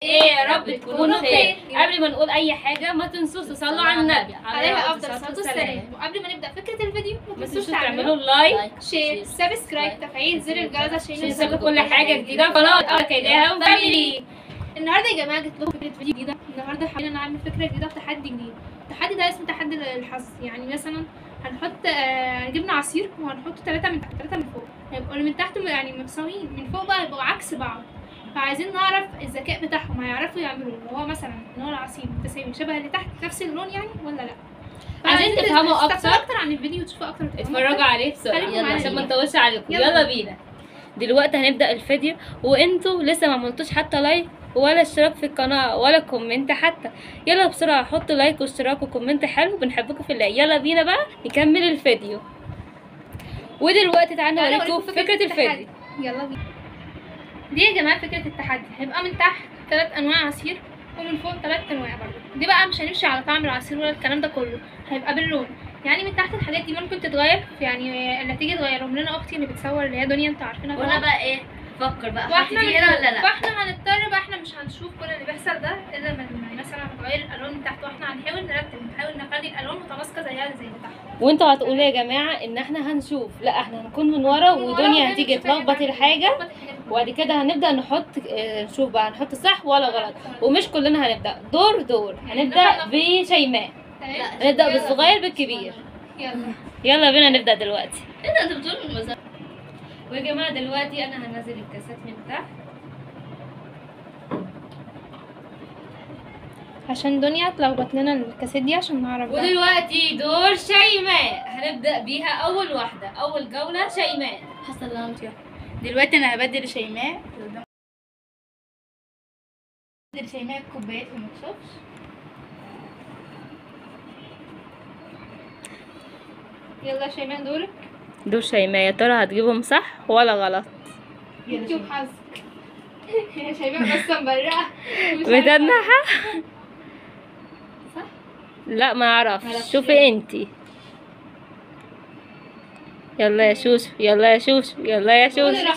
ايه يا رب تكونوا بخير. قبل ما نقول اي حاجة ما تنسوش تصلوا على النبي عليه افضل الصلاة والسلام. وقبل ما نبدا فكرة الفيديو ما تنسوش تعملوا like، share، subscribe، تفعيل زر الجرس عشان يوصلكم كل حاجة جديدة. قناة كيداهم family. النهارده يا جماعة جبت لكم فكرة فيديو جديدة. النهارده حبينا نعمل فكرة جديدة وتحدي جديد. التحدي ده اسمه تحدي الحظ. يعني مثلا هنحط جبنا عصير وهنحط 3 من تحت 3 من فوق، هيبقوا اللي من تحت يعني متساويين، من فوق بقى هيبقوا عكس بعض. فعايزين نعرف الذكاء بتاعهم، هيعرفوا يعملوه اللي هو مثلا ان هو العصير متساوي شبه اللي تحت نفس اللون يعني ولا لا. عايزين تفهموا اكتر عن الفيديو وتشوفوا اكتر، اتفرجوا عليه بسرعة عشان ما نطولش عليكم. يلا بينا دلوقتي هنبدا الفيديو، وانتوا لسه ما عملتوش حتى like ولا اشتراك في القناة ولا comment حتى. يلا بسرعة حطوا like واشتراك و comment حلو، بنحبكم في الله. يلا بينا بقى نكمل الفيديو. ودلوقتي تعالوا نوريكم فكرة الفيديو. يلا بينا. دي يا جماعة فكرة التحدي، هيبقى من تحت 3 انواع عصير ومن فوق 3 انواع برضه. دي بقى مش هنمشي على طعم العصير ولا الكلام ده كله، هيبقى باللون. يعني من تحت الحاجات دي ممكن تتغير، يعني النتيجة تغيرهم لنا اختي اللي بتصور اللي هي دنيا، انتوا عارفينها. وانا بقى ايه فكر بقى حطي دي هنا ولا لا؟ فاحنا هنضطر بقى، احنا مش هنشوف كل اللي بيحصل ده الا لما مثلا هنغير الالوان من تحت، واحنا هنحاول نرتب، نحاول نخلي الالوان متناسقه زيها زي اللي تحت. وانتوا هتقولوا يا جماعة ان احنا هنشوف، لا احنا هنكون من ورا ودنيا هتيجي تلخبط الحاجة، وبعد كده هنبدا نحط نشوف بقى هنحط صح ولا غلط. ومش كلنا هنبدا دور دور، هنبدا بشيماء، هنبدا بالصغير بالكبير. يلا بينا نبدا دلوقتي. ايه ده انت بتقول المزاج؟ ويا جماعة دلوقتي انا هنزل الكاسات من تحت عشان دنيا تلخبط لنا الكاسات دي عشان نعرف. ودلوقتي دور شيماء، هنبدا بيها اول واحدة، اول جولة شيماء. حصل لها دلوقتي انا هبدل شيماء، هبدل شيماء الكوبايات وما تشوفش. يلا شيماء دورك. دور شيماء، يا ترى هتجيبهم صح ولا غلط؟ انتي وحظك يا شيماء، بس مبرقه متنحه صح؟ لا ما اعرفش، شوفي انتي. يلا يا شوشو، يلا يا شوشو، يلا يا شوشو.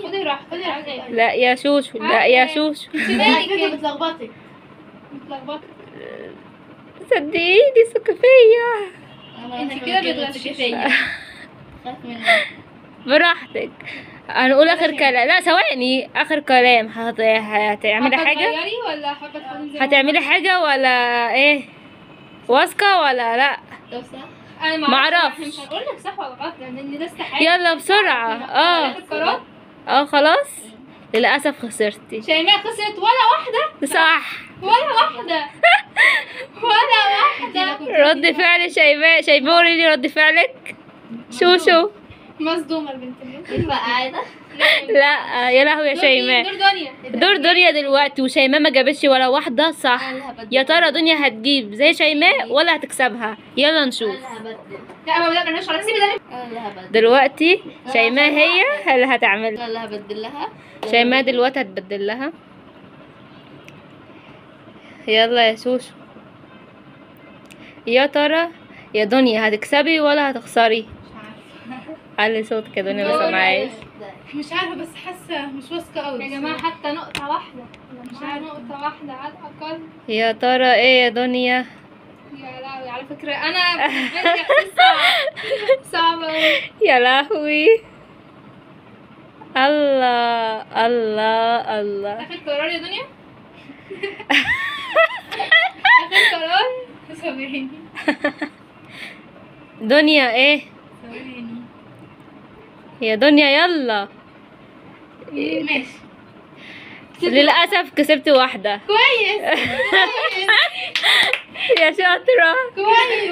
خدي راحتك، خدي راحتك. لا يا شوشو، لا يا شوشو. انتي بتلخبطي بتلخبطي، صدقيني ثقي فيا. انتي كده بتغششي. براحتك. هنقول اخر كلام، لا ثواني، اخر كلام. هتعملي حاجة ولا حابة تخلي؟ هتعملي حاجة ولا ايه؟ واثقة ولا لا؟ طب صح انا ما اعرفش، مش هقول لك صح ولا غلط لان لسه حاجة. يلا بسرعة. خلاص للاسف خسرتي شيماء. خسرت ولا واحدة صح، ولا واحدة ولا واحدة. رد فعل شيماء، شيماء قولي لي رد فعلك. شوشو مصدومة البنت ينفع قاعدة؟ لا يا لهوي يا شيماء. دور دنيا، دور دنيا دلوقتي، وشيماء ما جابتش ولا واحدة صح. يا ترى دنيا هتجيب زي شيماء ولا هتكسبها؟ يلا نشوف. لا لا مالناش خلاص، سيبي ده دلوقتي. شيماء هي اللي هتعمل. انا اللي هبدل لها. شيماء دلوقتي هتبدل لها. يلا يا شوشو، يا ترى يا دنيا هتكسبي ولا هتخسري؟ علي صوتك يا دنيا ما سامعاش. مش عارفه بس حاسه مش واثقة قوي يا جماعة، حتى نقطة واحدة، مش عارفه نقطة واحدة على الاقل. يا ترى ايه يا دنيا؟ يا لهوي، على فكرة انا بالنسبة لي احساس صعب صعب قوي. يا لهوي، الله الله الله. اخر قرار يا دنيا، اخر قرار. ثواني دنيا ايه؟ ثواني يا دنيا يلا. ماشي. للأسف كسبت واحدة. كويس يا شاطرة، كويس.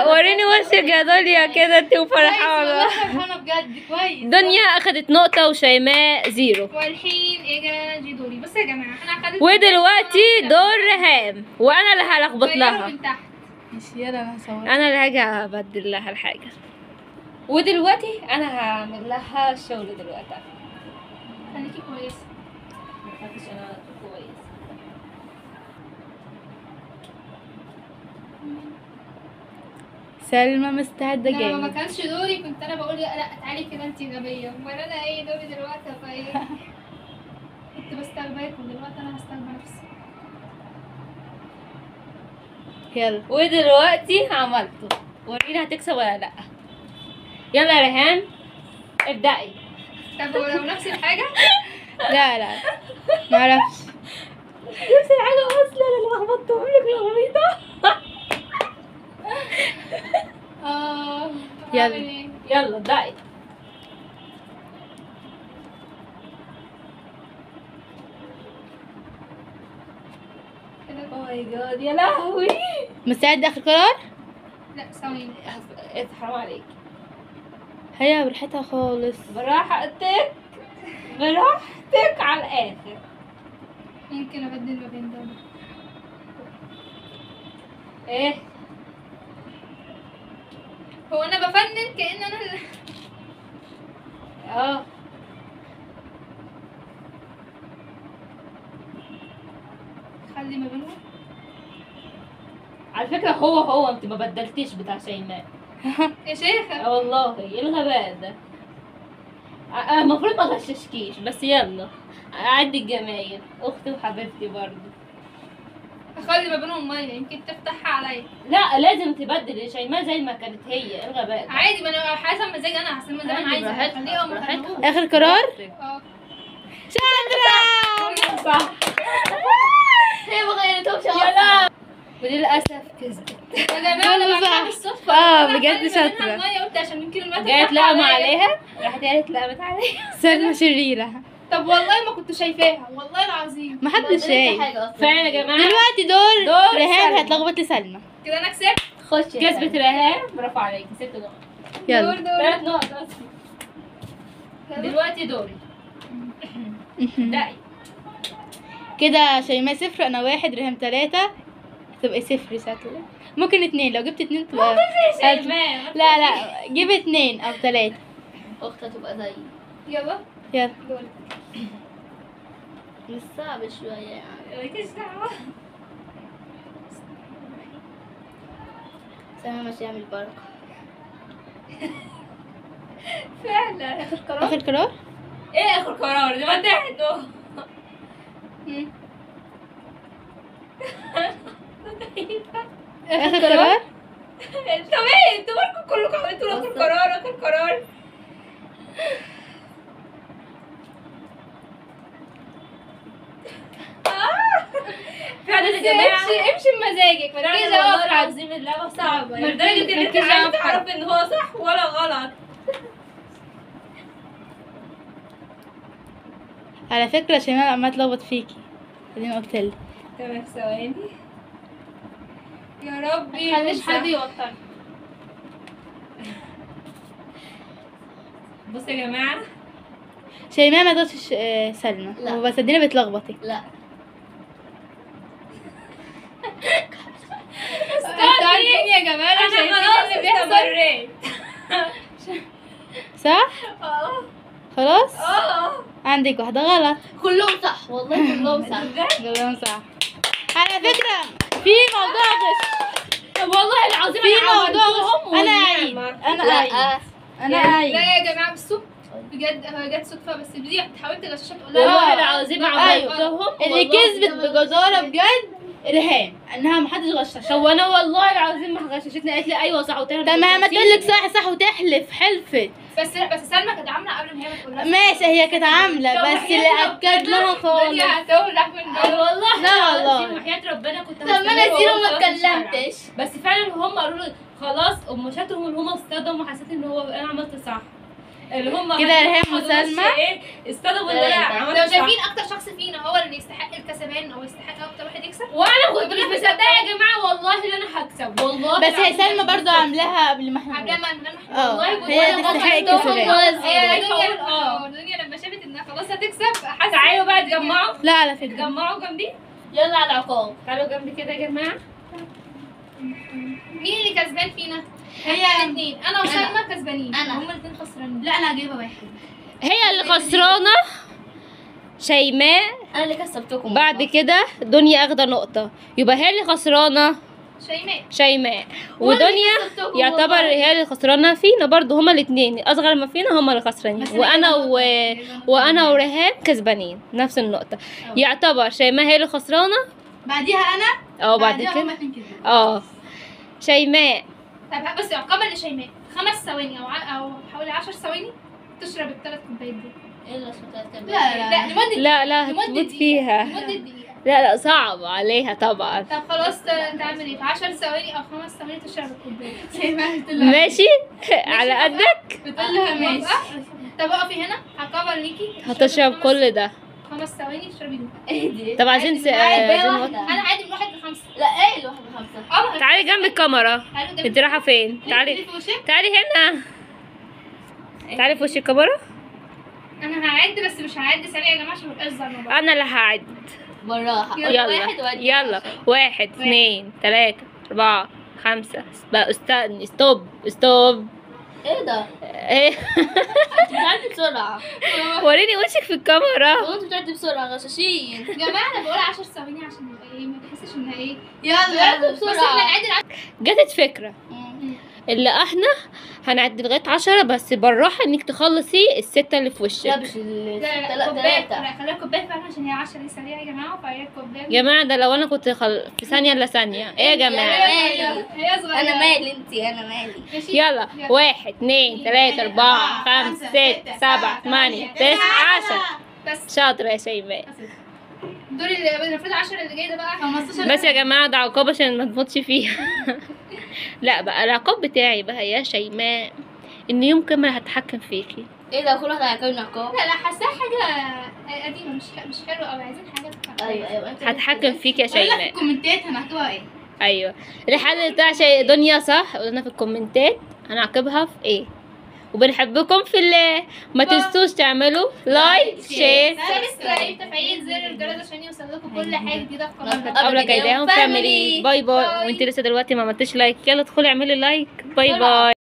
وريني وشك يا دنيا كده انت وفرحانة. فرحانة بجد. كويس. دنيا أخدت نقطة وشيماء zero. والحين اجا جي دوري. بصوا يا جماعة انا أخدت، ودلوقتي دور ريهام، وأنا اللي هلخبط لها. ماشي يلا انا هصور، أنا اللي هاجي أبدل لها الحاجة. ودلوقتي انا هعمل لها الشغل دلوقتي. خليكي كويسة. ما تخافيش انا كويسة. سلمى مستعدة جامد. لو ما كانش دوري كنت انا بقول لا تعالي كده انتي غبية، امال انا ايه دوري دلوقتي؟ فايه كنت بستغباكم، دلوقتي انا هستغبى نفسي. يلا ودلوقتي عملته، ورينا هتكسب ولا لا. يلا يا ريهام ابدأي. طب ولو نفس الحاجة؟ لا لا معرفش. نفس الحاجة اصلا، انا لخبطتهم لك لخبيطة. يلا يلا ابدأي. oh my God يا لهوي. مستعد اخر قرار؟ لا ثواني. حرام عليك. هيا براحتها خالص. براحتك براحتك على الاخر. ممكن ابدل ما بين ده وده. ايه هو انا بفنن كأن انا اللي اه خلي ما بينهم. على فكرة هو انت ما بدلتيش بتاع شيماء. يا شيخة والله ايه الغباء ده. المفروض ما غششكيش، بس يلا عدي الجمايل، اختي وحبيبتي برضه. اخلي ما بينهم مية يمكن تفتحها عليا. لا لازم تبدل شيماء زي ما كانت هي. ايه الغباء ده. عادي، ما انا حسب مزاج، انا حسب مزاج انا عايزه اخليها او ما اخليهوش. اخر قرار؟ اه شاطرة صح. هي ما غيرتهمش اصلا. وللاسف كسبت يا جماعة. انا بعملها بالصدفة. بجد شاطرة. المية قلت عشان يمكن المية جت لقمة عليها، راحت قالت لقمت عليها. سلمى شريرة. طب والله ما كنت شايفاها والله العظيم. ما حدش شايف فعلا يا جماعة. دلوقتي دور ريهام هتلخبط لسلمى. كده انا كسبت. خش كسبت ريهام، برافو عليكي. 6 نقط. يلا 3 نقط اصلا. دلوقتي دوري. ابدأي. كده شيماء 0، انا 1، ريهام 3، تبقى 0 شكلك. ممكن 2، لو جبت 2 تبقى شيماء. لا لا جيب 2 او 3. اختها تبقى زيي. يلا يلا دوري. مش صعب شوية يعني. مالكيش دعوه. سلمى ماشية اعمل بركة. فعلا. اخر قرار؟ اخر قرار؟ ايه اخر قرار؟ ده ما تحته. اخر قرار؟ طب ايه انتوا مالكم كلكم عملتوا اخر قرار اخر قرار؟ فعلا يا جماعة امشي بمزاجك، ما تجيش والله العظيم اللعبة صعبة لدرجة ان انت عايزه تعرف ان هو صح ولا غلط. على فكرة شيماء عماله تلخبط فيكي، اديني قلت لك. تمام ثواني يا ربي ما تخليش حد يوترني. بصوا يا جماعة شيماء ما تغشش سلمى وبس، ادينا بتلخبطي. لا انتوا عارفين يا جماعة انا شايفين اللي بيحصل صح؟ خلاص؟ عندك واحدة غلط. كلهم صح والله، كلهم صح. كلهم صح. على فكرة في موضوع غش. طب والله العظيم في موضوع غش. انا اعيد انا اعيد. لا يا جماعة بصوا بجد هو جت صدفة، بس دي حاولت اغششها تقول لها والله العظيم عملتهم. اللي كسبت بجدارة بجد ريهام، انها ما حدش غششها. طب وانا والله العظيم ما غششتني، قالت لي ايوه صح وتحلف. تمام، ما تقول لك صح صح وتحلف، حلفت. بس سلمى كانت عامله قبل ما هي ما تقولها. ماشي هي كانت عامله، بس اللي اكد لها خالص. والله لا والله وحياة ربنا كنت طب ما انا zero ما اتكلمتش. بس فعلا هم قالوا لي خلاص، هم شاتهم ان هم اصطدموا، وحسيت ان هو انا عملت صح. اللي هم كده ريهام وسلمى ايه اصطدموا ان انا عملت لو شايفين اكتر شخص فينا هو اللي يستحق الكسبان او يستحق اكتر واحد يكسب. وانا كنت مش مصدقه يا جماعة والله ان انا هكسب والله. بس هي سلمى برضو عاملاها قبل ما احنا عاملاها والله هي تستحق الكسبان. هي دنيا لما شافت انها خلاص هتكسب حاسه. تعالوا بقى اتجمعوا. لا على فكرة اتجمعوا جنبي، يلا على العقاب. تعالوا جنبي كده يا جماعة. مين اللي كسبان فينا؟ هي الاثنين، انا وسلمى كسبانين، هما الاثنين خسرانين. لا انا جايبه واحد. هي اللي خسرانة شيماء، انا اللي كسبتكم. بعد كده دنيا اخده نقطة، يبقى هي اللي خسرانة شيماء. شيماء ودنيا يعتبر هي اللي خسرانة فينا برضو، هما الاثنين اصغر ما فينا هما اللي خسرانين، وانا ورهام كسبانين نفس النقطة. يعتبر شيماء هي اللي خسرانة، بعديها انا، بعد كده شيماء. طب بس عقابا لشيماء 5 ثواني او حوالي 10 ثواني تشرب الثلاث كوبايات دول. ايه اللي لا لا لا هتموت فيها. لا لا صعب عليها طبعا. طب خلاص تعمل ايه؟ في 10 ثواني او 5 ثواني تشرب الكوباية. ماشي على قدك؟ بتقول لها ماشي. طب اقفي هنا عقابا ليكي، هتشرب كل ده 5 ثواني تشربي دول. طب عايزين انا عادي من 1 ل 5. لا ايه ال 1 ل 5؟ تعالي جنب الكاميرا. انت رايحة فين؟ تعالي تعالي هنا، تعالي في وش الكاميرا. انا هعد بس مش هعد سريع يا جماعة عشان ما ابقاش ظالمه. انا اللي هعد بالراحة. يلا يلا 1 2 3 4 5. بقى استني، stop stop. ايه ده؟ ايه؟ انت بتعدي بسرعة. وريني وشك في الكاميرا. هو انتوا بتعدي بسرعة غشاشين يا جماعة. انا بقول 10 ثواني عشان يبقى ايه، ما تحسش انها ايه. يلا بسرعة بس احنا نعد. جاتت فكرة اللي احنا هنعد لغاية 10 بس بالراحة، انك تخلصي ال6 اللي في وشك. لا مش ال6، لا 3. لا خليها كوباية فعلا عشان هي 10 دي سريعة يا جماعة، فهي كوباية. يا جماعة ده لو انا كنت في ثانية الا ثانية. ايه يا جماعة؟ هي صغيرة. انا مالي، انتي انا مالي. يلا 1 2 3 4 5 6 7 8 9 10. بس شاطرة يا شيماء. دول اللي المفروض 10 اللي جاي ده بقى 15. بس يا جماعة ده عقاب عشان ما تموتش فيها. لا بقى العقاب بتاعي بقى يا شيماء ان يوم كامل هتحكم فيكي. ايه ده؟ كل واحدة هيعاقبني عقاب؟ لا لا حاساها حاجة قديمة، مش حلوة قوي، عايزين حاجة. ايوه ايوه هتحكم فيكي يا شيماء. في الكومنتات هنعاقبها ايه؟ ايوه الحل بتاع شيء دنيا صح، قلنا في الكومنتات هنعاقبها في ايه. وبنحبكم في الله، ما تنسوش تعملوا like share subscribe، تفعيل زر الجرس عشان يوصل لكم كل حاجة جديدة في قناتنا. قبل كيداهم family. bye bye. وانت لسه دلوقتي ما عملتيش like، يلا ادخلي اعملي like. bye bye.